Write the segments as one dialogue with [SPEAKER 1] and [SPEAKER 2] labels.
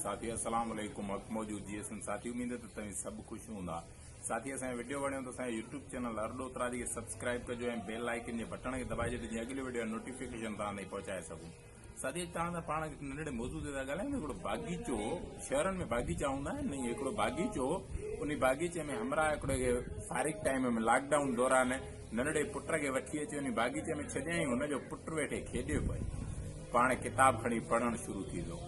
[SPEAKER 1] ساٿيو السلام عليڪم حق موجود جي ايس اين ساٿي اميد ته توهين سڀ خوش هوندا ساٿي اسان جو وڊيو وڻيو ته اسان جو يوٽيوب چينل ارڏو تراجي کي سبسڪرائب ڪجو ۽ بيل آئيڪن جي بٽڻ کي دٻائجو ته جيئن اڳلي وڊيو جا نوٽيفڪيشن توهان تائين پهچائي سگهون ساٿي اڄ توهان سان پاڻ هڪ ننڍڙي موضوع تي ٿا ڳالهايون ته هڪڙو باغيچو شهرن ۾ باغيچا هوندا آهن نه هڪڙو باغيچو انهي باغيچي ۾ همراهه هڪڙي کي فارغ ٽائيم ۾ لاڪ ڊائون دوران ننڍڙي پٽ کي وٺي اچي انهي باغيچي ۾ ڇڏيائين هن جو پٽ ويٺي کيڏيو پئي پاڻ ڪتاب کڻي پڙهڻ شروع ٿي ويو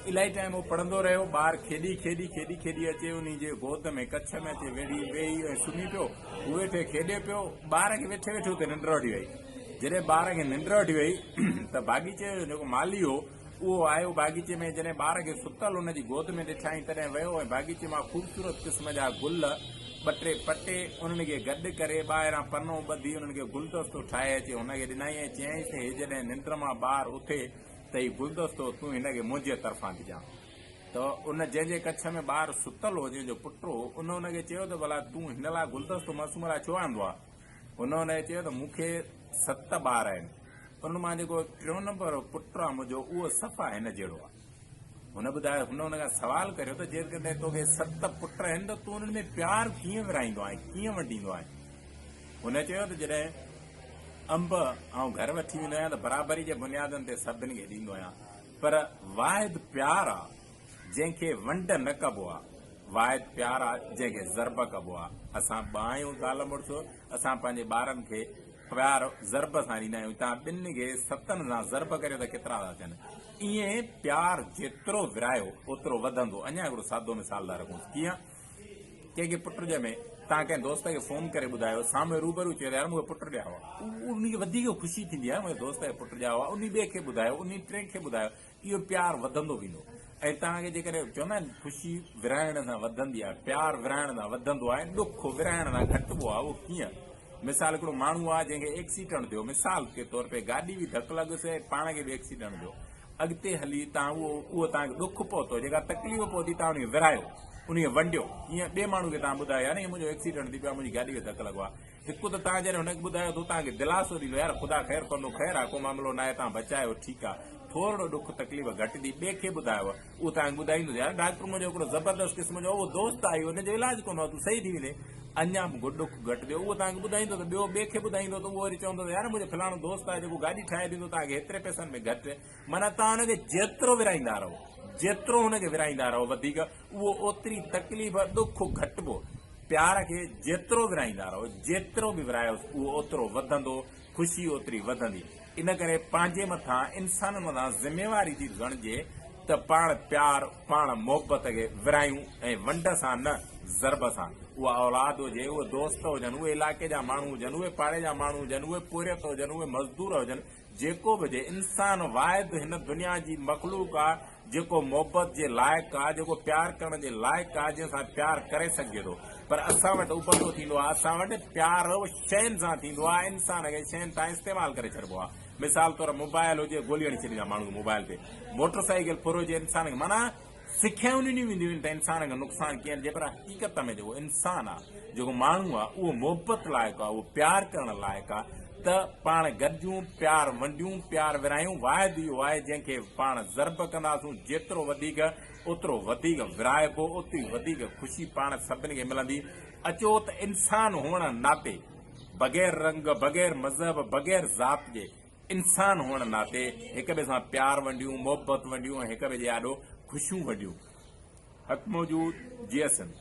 [SPEAKER 1] الائي ٽائيم هو پڙهندو رهيو ٻار کيڏي کيڏي کيڏي کيڏي اچي انهي جي گود ۾ ڪڇ ۾ اچي ويڙهي ويهي ۽ سمهي پيو هو ويٺي کيڏي پيو ٻار کي ويٺي ويٺي اتي ننڊ وٺي وئي جڏهن ٻار کي ننڊ وٺي وئي ته باغيچي جو جيڪو مالهي هو اهو آيو باغيچي ۾ جڏهن ٻار کي ستل ان جي گود ۾ ڏٺائين تڏهن ويو ۽ باغيچي مان خوبصورت قسم جا گل ٻه ٽي پٽي انهن کي گڏ ڪري ٻاهران پنو ٻڌي انهن کي گلدستو ٺاهي اچي هن کي ڏنائين ۽ چيائينس ته هي جڏهن ننڊ مان ٻار اٿي ته هي گلدستو تون هن کي منهنجي طرفان ڏجان. ته ان جنهن جي ڪڇ ۾ ٻار ستل هو جنهن جو پٽ هو ان هن کي چيو ته ڀلا تون هن لاء گلدستو معصوم لاء ڇو آندو آهي؟ هن هن کي چيو ته مون کي ست ٻار آهن، انهن مان جيڪو ٽيون نمبر پٽ آهي منهنجو اهو صفا هن جهڙو آهي. هن ٻڌايو، هن هن کان سوال ڪريو ته جيڪڏهن توکي ست پٽ آهن ته تون انهن ۾ پيار ڪيئن ورهائيندو آهين، ڪيئن ونڊيندو آهين؟ هن چيو ته جڏهن انب آئون گهر وٺي ويندو آهيان ته برابري جي بنيادن تي سڀني کي ڏيندو آهيان، پر واحد پيار آ جنهن کي ونڊ نه ڪبو آ، واحد پيار آ جنهن کي ضرب ڪبو آ. اسان ٻه آهيون زال مڙس، اسان پنهنجي ٻارن کي پيار ضرب سان ڏيندا آهيون، توهان ٻن کي ستن سان ضرب ڪريو ته ڪيترا ٿا ٿين؟ ائين پيار جيترو ورهايو اوترو وڌندو. اڃا هڪڙو سادو مثال ٿا رکونس، ڪيئن؟ ڪنهن کي پٽ ڄمي، توهان ڪنهن دوست کي فون ڪري ٻڌايو، سامهون روبرو چيو ته يار مون کي پٽ ڄائو آ، انهي کي وڌيڪ خوشي ٿيندي آهي منهنجي دوست کي پٽ ڄائو آ، انهي ٻئي کي ٻڌايو، انهي ٽئين کي ٻڌايو، اهو پيار وڌندو ويندو ۽ توهان کي جيڪڏهن چوندا آهن خوشي ورهائڻ سان وڌندي آهي، پيار ورهائڻ سان وڌندو آهي، ڏک ورهائڻ سان گهٽبو آهي، اهو ڪيئن؟ مثال هڪڙو ماڻهو آهي جنهن کي ايڪسيڊنٽ ٿيو، مثال ڪي طور تي گاڏي به ڌڪ لڳس ۽ پاڻ کي به ايڪسيڊنٽ ٿيو، اڳتي هلي توهان اهو اهو توهان کي ڏک پهتو، جيڪا تڪليف پهتي توهان ان کي ورهايو، ان کي ونڊيو، ائين ٻئي ماڻهو کي توهان ٻڌايو يار ائين منهنجو ايڪسيڊنٽ ٿي پيو آهي، منهنجي گاڏي کي ڌڪ لڳو آهي. هڪ ته توهان جڏهن هن کي ٻڌايو ته هو توهان کي دلاسو ڏيندو يار خدا خير ڪندو، خير آهي ڪو معاملو ناهي توهان بچايو ٺيڪ آهي، ٿورڙو ڏک تڪليف گهٽ ٿي، ٻئي کي ٻڌايو اهو توهان کي ٻڌائيندو ته يار ڊاڪٽر منهنجو هڪڙو زبردست قسم جو اهو دوست آهي ان جو علاج ڪندو آهي تون صحيح ٿي ويندين. اڃا به ڏک گهٽ ٿيو اهو توهان کي ٻڌائيندو ته ٻيو ٻئي کي ٻڌائيندو ته اهو وري چوندو ته يار منهنجو فلاڻو دوست آهي جيڪو گاڏي ٺاهي ڏيندو توهان کي هيتري پئسن ۾ گهٽ معنيٰ توهان هن کي جيترو ورهائيندا رهو جيترو هن کي ورهائيندا رهو وڌيڪ اهو اوتري تڪليف ڏک گهٽبو پيار کي جيترو ورهائيندا رهو جيترو به ورهايوس اهو اوترو وڌندو خوشي اوتري وڌندي ان ڪري پنهنجي مٿان انسانن مٿان ذميواري ٿي بڻجي ته پاڻ پيار، پاڻ محبت کي ورهايون ۽ ونڊ سان نه ضرب سان. اها اولاد هجي، اهي دوست هجن، اهي علائقي جا ماڻهو هجن، اهي پاڙي جا ماڻهو هجن، اهي پورهيت هجن، اهي مزدور هجن، جيڪو به هجي، انسان واحد هن دنيا جي مخلوق آ جيڪو محبت جي لائق آ، جيڪو پيار ڪرڻ جي لائق آ، جنهن سان پيار ڪري سگهجي ٿو. پر اسان وٽ ابتو ٿيندو آ، اسان وٽ پيار شين سان ٿيندو آ، انسان کي شين تان استعمال ڪري ڇڏبو آ. مثال طور موبائل هجي گولي هڻي ڇڏيندا ماڻهو کي موبائل تي، موٽر سائيڪل ڦر هجي انسان کي معنيٰ سکيائون ڏنيون وينديون آهن ته انسان کي نقصان ڪيئن ڏجي پر حقيقت ۾ جيڪو انسان آ جيڪو ماڻهو آ اهو محبت لائق آ اهو پيار ڪرڻ لائق آ ته پاڻ گڏجون پيار ونڊيون پيار ورهايون واحد اهو آهي جنهن کي پاڻ ضرب ڪنداسون جيترو وڌيڪ اوترو وڌيڪ ورهائبو اوتري وڌيڪ خوشي پاڻ سڀني کي ملندي اچو ته انسان هئڻ ناتي بغير رنگ، بغير مذهب، بغير ذات جي انسان هئڻ ناتي هڪ ٻئي سان پيار ونڊيون، محبت ونڊيون ۽ هڪ ٻئي جي آڏو خوشيون ونڊيون. حق موجود، جيئي سنڌ.